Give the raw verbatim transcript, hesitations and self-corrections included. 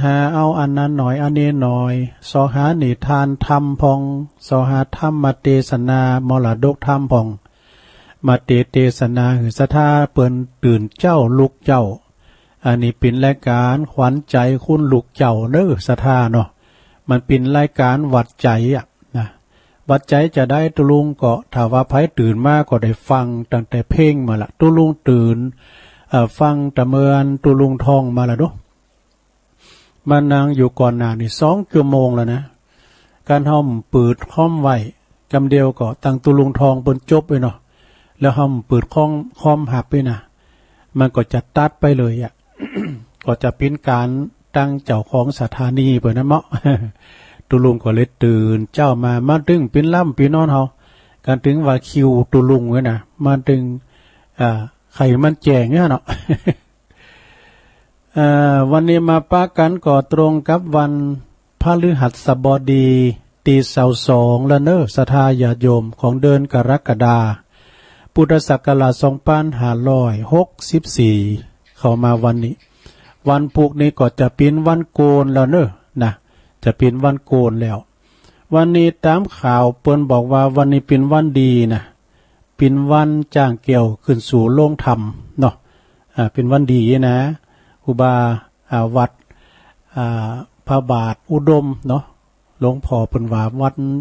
หาเอาอันนั้นหน่อย อันนี้หน่อย เสาะหานิทานธรรมพ่อง เสาะหาธรรมเตสนามรดกธรรมพ่อง มาเต เตสนาหื้อศรัทธาเปิ้นตื่นเจ๊าลุกเจ๊า อันนี้เป๋นรายก๋านขวัญใจ๋คุณลูกเจ้าเน้อศรัทธาเนาะ มันเป๋นรายก๋านหวัดใจ๋อะนะ หวัดใจ๋จาใด ตุ๊ลุงก็ ถ้าว่าใผตื่นมาก็ได้ฟังตั้งแต่เพลงมาละ ตุ๊ลุงตื่น เอ่อ ฟังต๋ะเมินตุ๊ลุงท่องมาละเนาะ มานั่งอยู่ก่อนหน้านี่สองจั่วโมงแล้วนะ การเฮาบ่ปืดคอมไว้ กำเดียวก็ตังตุ๊ลุงท่องเปิ้นจบไว้เนาะ แล้วเฮาบ่ปืดคอม คอมหับไว้นะ มันก็จะตัดไปเลยอะ ก็จะเป๋นก๋านตังเจ้าของสถานีเปิ้นนั้นเนาะ ตุ๊ลุงก็เลยตื่นเจ๊ามา มาตึงเป๋นลำเป๋นนอนเฮา กั๋นตึงว่าคิวตุ๊ลุงไว้นะ มาตึง อ่า ใค่มันแจ้งเนี่ยเนาะ เอ่อ วันนี้มาปะกั๋นก็ตรงกับวันพฤหัสบดี ตี้ซาวสองแล้วเน้อศรัทธาญาติโยม ของเดือนกรกฎา พุทธศักราชสองปันห้าร้อยหกสิบสี่ เข้ามาวันนี้ วันพูกนี้ก็จะเป๋นวันโกนแล้วเน้อนะ จะเป๋นวันโกนแล้ว วันนี้ต๋ามข่าวเปิ้นบอกว่าวันนี้เป๋นวันดีนะ เป๋นวันจ้างแก้วขึ้นสู่โฮงธรรมเนาะ อ่า เป๋นวันดีนะ ครูบา อ่า วัด อ่า พระบาทอุดมเนาะ หลวงพ่อเปิ้นว่าวัด